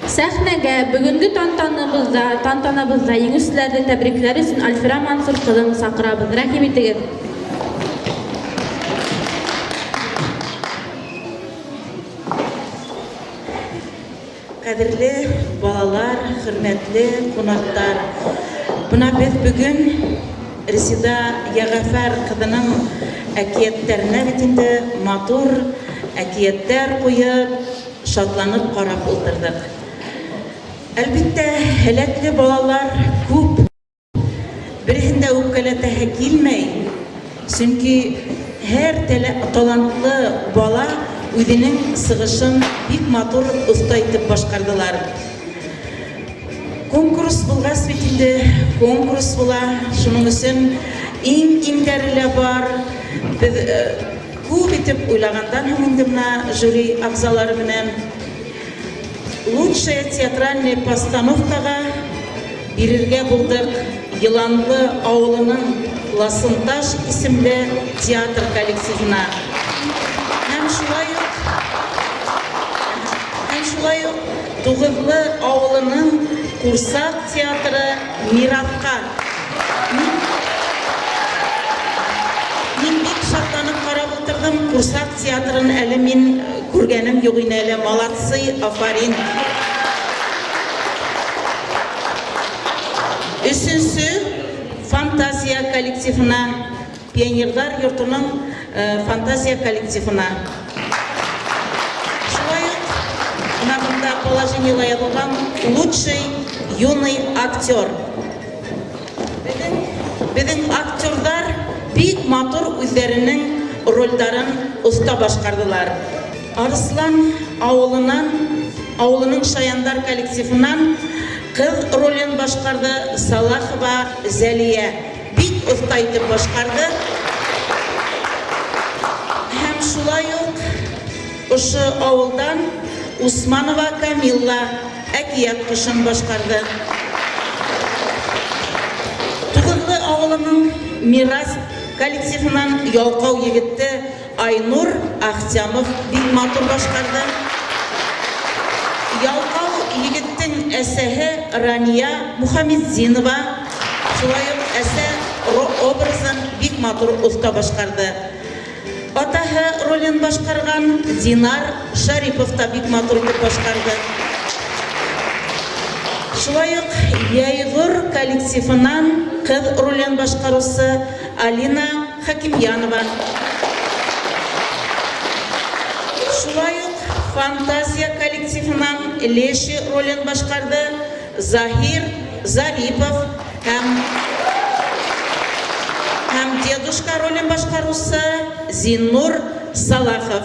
Сәхнәгә бөгөнге тантаныбызда, тантанабызда еңүселәрҙе тәбрикләр өсөн Альфира Мансур ҡыҙын саҡырабыҙ. Рәхим итегеҙ. Ҡәҙерле балалар, хөрмәтле ҡунаҡтар! Бына беҙ бөгөн Резеда Йәғәфәр ҡыҙының әкиәттәренә бит инде матур әкиәттәр ҡуйып, шатланып ҡарап ултырҙыҡ. Әлбиттә, һәләтле балалар күп. Береһен дә үпкәләтәһе килмәй, чөнки һәр талантлы бала үзенең сығышын бик матур, оста итеп башкардылар. Конкурс булгач бит инде, конкурс була, шуның өчен иң-иңнәре лә бар. Без күп итеп уйлагандан һуң инде менә жюри әгъзалары белән Лучшая театральная постановкага бирергә булдык Еланлы авылының Ласынташ исемле театр коллективына. Һәм шулай ук һәм шулай ук Тугызлы авылының Курсак театры Миратка. Мин Мин бик шатланып карап утырдым, Курсак театрын әле мин күргәнем юк ине әле, молодцы, афарин. Өченче Фантазия коллективына, Пионерлар йортының Фантазия коллективына. Шулай ук менә монда положениела язылган лучший юный актер. Безнең, безнең актерлар бик матур үзләренең рольдарын оста башкардылар. Арыслан авылынан, авылының Шаяндар коллективыннан кыз ролен башкарды Салахова Зәлия. Бик оста итеп башкарды. Һәм шулай ук ошо авылдан Усманова Камилла Әкият кошын башкарды. Тугызлы авылының Мирас коллективыннан ялкау егетте Айнур Ахтямов бик матур башкарды. Ялкау егеттең әсәһе Рания Мухаметдинова шулай ук әсә образын бик матур оста башкарды. Атаһы ролен башкарган Динар Шарипов та бик матур итеп башкарды. Шулай ук Яйгор коллективыннан кыз ролен башкаручы Алина Хакимьянова. Шулай ук Фантазия коллективыннан Леший ролен башкарды Заһир Зарипов һәм һәм дедушка ролен башкаручы Зиннур Салахов.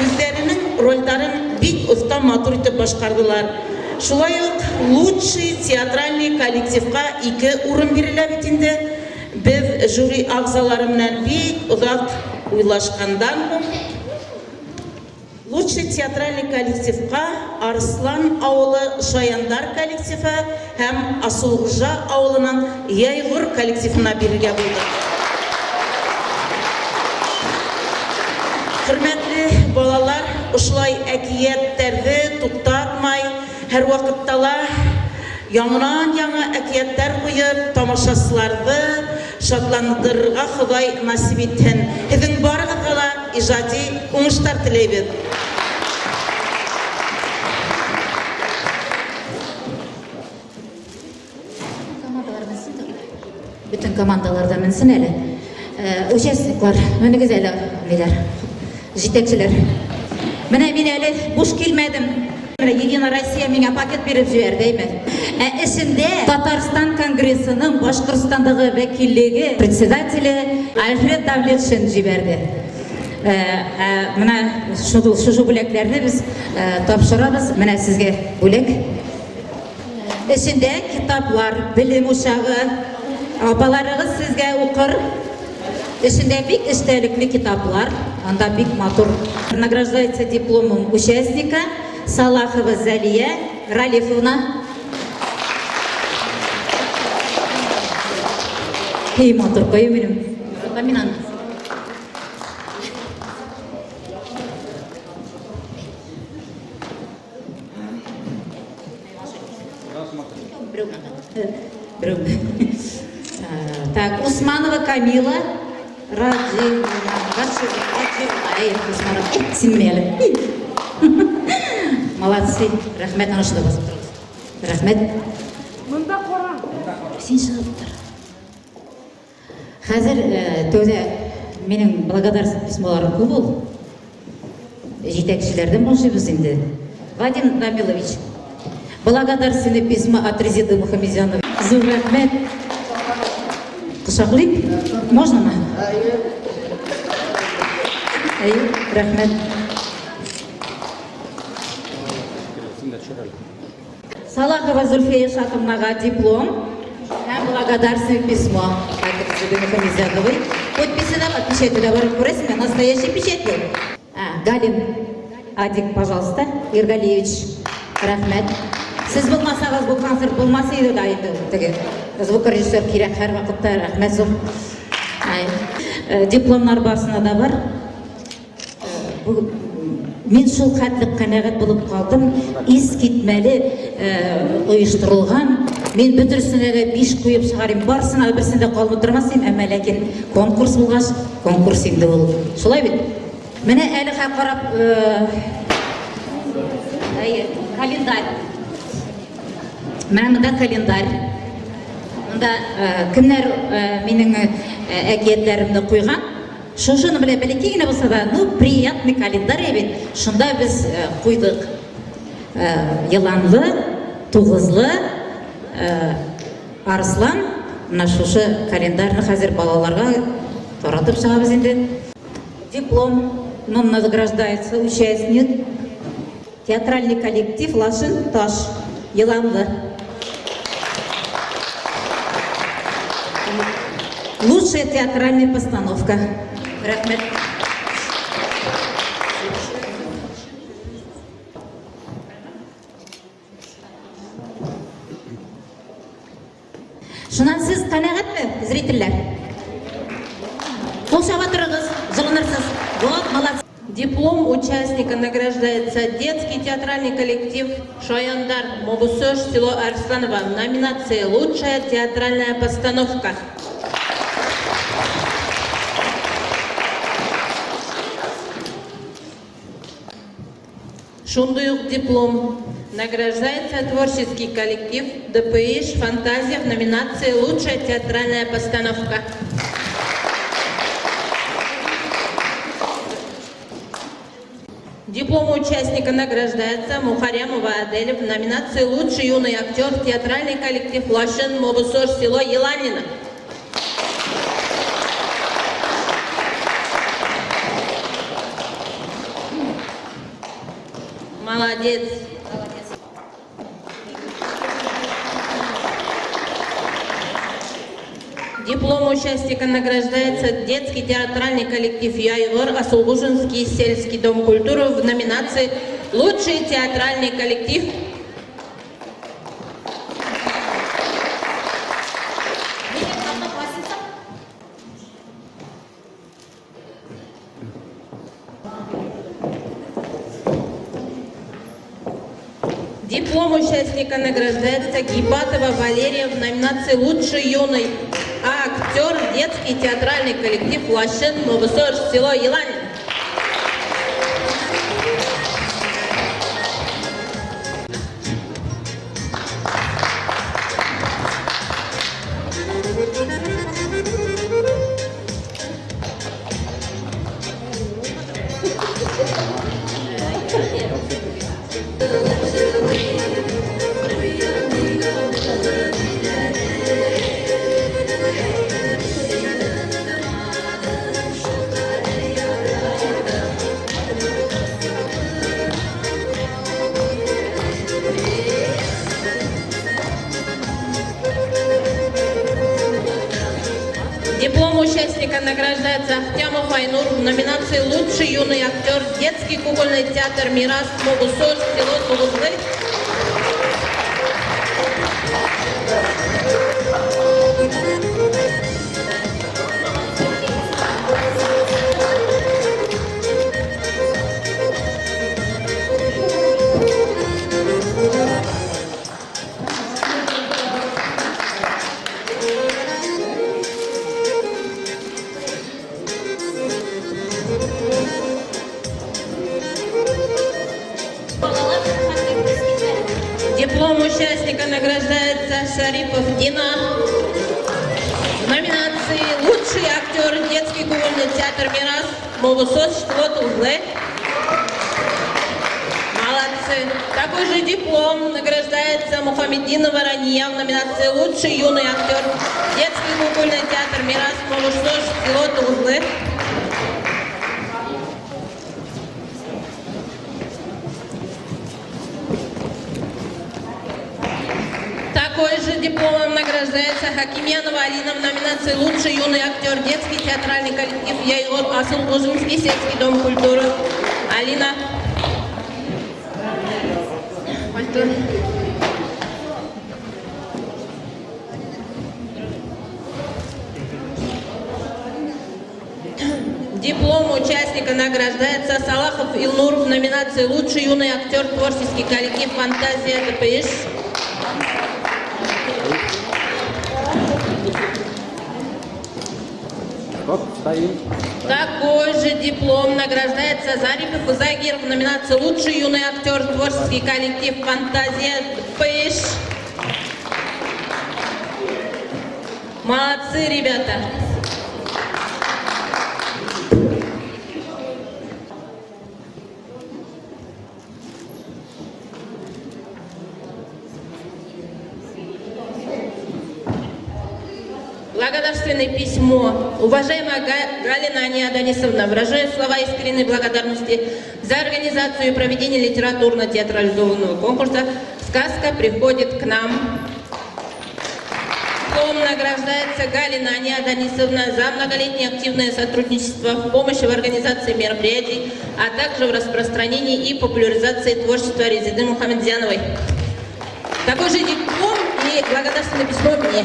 Үзләренең рольдарын бик оста, матур итеп башкардылар. Шулай ук лучший театральный коллективка ике урын бирелә бит инде. Без жюри әгъзалары белән бик озак уйлашканнан һуң, Лучший театральный коллективка Арыслан авылы Шаяндар коллективы һәм Асылгужа авылының Яйгур коллективына бирергә булдык. Хөрмәтле балалар, ошолай әкияттәрҙе туҡтатмай, һәр ваҡытта ла яңынан-яңы әкиәттәр ҡуйып, тамашасыларҙы шатландырырға Хоҙай насип итһен. Һеҙҙең барығыҙға ла ижади уңыштар теләйбеҙ. Командалар менсен. Бөтөн командалар да менсен әле. Участниклар, менегеҙ әле, ниләр, етәкселәр. Менә мин әле буш килмәдем. Менә Единая Россия миңа пакет биреп җибәрде, әйме? Ә эчендә Татарстан Конгрессының Башкортстандагы вәкиллеге председателе Альфред Давлетшин җибәрде. Менә шушы бүләкләрне без тапшырабыз. Менә сезгә бүләк. Эчендә китаплар, белем учагы. Апаларыгыз сезгә укыр. Эчендә бик эчтәлекле китаплар. Анда бик матур. Награждается дипломом участника Салахова Залия Ралифовна. Эй, матур кою минем. Мин аны. Берәү. Берәү. Так, Усманова Камила Радживна. Радживна. Эй, Усманова. Эй, син әле. Молодцы. Рәхмәт, ана шунда басып торыгыз. Рәхмәт. Монда кара. Син чыгып тор. Хәзер тәүдә минем благодарственный письмоларым күп ул. Җитәкчеләрдән башлыйбыз инде. Вадим Намилович, благодарственное письмо от Резиды Мухамедзяновой. Зур рәхмәт. Кочаклыйм? Можно мы? Әйе, рәхмәт. Салахова Зульфия Шатовнага диплом һәм благодарственное письмо от Резиды Мухамедзяновой. Подписи дә бар, печати дә бар, күрәсеңме? Настоящий печать был. А, Галин, Адик, пожалуйста, Иргалиевич, рәхмәт. Сез булмасагыз, бу концерт булмас иде дә инде теге. Звукорежиссер кирәк һәр вакытта, рәхмәт зур. Ай, дипломнар барысына да бар. Бу мин шул хәтле канәгать булып калдым. Искитмәле оештырылган. Мин бөтерсенә дә 5 куеп чыгарыйм. Барысына берсен дә калмый тормас идем, әмма ләкин конкурс булгач, конкурс инде ул. Шулай бит? Менә әле хә карап, әйе, календарь. Менә монда календарь. Монда кемнәр минем әкиятләремне куйган? Шушыны белән бәләкәй генә булса да, ну, приятный календарь бит. Шунда без куйдык. Еланлы, тугызлы, арыслан. Менә шушы календарьны хәзер балаларга таратып чыгабыз инде. Диплом награждается участник. Театральный коллектив Лашын Таш, Еланлы. Лучшая театральная постановка. Рәхмәт. Шуннан сез канәгатьме, зрительләр? Кул чаба торыгыз, җылынырсыз. Вот, молодцы. Диплом участника награждается детский театральный коллектив «Шаяндар», Мобусош, село Арсланово, в номинации «Лучшая театральная постановка». Шундый ук диплом награждается творческий коллектив ДПИШ «Фантазия» в номинации «Лучшая театральная постановка». Диплом участника награждается Мухарямова Аделя в номинации «Лучший юный актер» театральный коллектив «Лашын», Мобусош, село Еланино. Молодец. Диплом участника награждается детский театральный коллектив «Яйгор», Асулгужинский сельский дом культуры в номинации «Лучший театральный коллектив». Диплом участника награждается Гибатова Валерия в номинации «Лучший юный актер», детский театральный коллектив «Лашын», Мобусош, село Елань. Диплом участника награждается Ахтямов Айнур в номинации «Лучший юный актер», детский кукольный театр «Мирас», Могусош, село Тугузлы. Диплом участника награждается Шарипов Динар. В номинации «Лучший актер детский кукольный театр «Мирас» Мовусос село Тузлы. Молодцы. Такой же диплом награждается Мухамединова Рания в номинации «Лучший юный актер» детский кукольный театр «Мирас» Мовусос село Тузлы. Такой же дипломом награждается Хакимьянова Алина в номинации «Лучший юный актер» детский театральный коллектив Яйлор Асыл-Кожинский сельский дом культуры. Алина. Альтур. Диплом участника награждается Салахов Илнур в номинации «Лучший юный актер» творческий коллектив «Фантазия ДПИШ». Стоп, стоим. Такой же диплом награждается Зарипов и Загир в номинации «Лучший юный актер» творческий коллектив «Фантазия ДПИШ». Молодцы, ребята! Благодарственное письмо. Уважаемая Галина Ания Данисовна, выражаю слова искренней благодарности за организацию и проведение литературно-театрализованного конкурса «Сказка приходит к нам». Диплом награждается Галина Ания Данисовна за многолетнее активное сотрудничество в помощи в организации мероприятий, а также в распространении и популяризации творчества Резиды Мухамедзяновой. Такой же диплом и благодарственное письмо мне.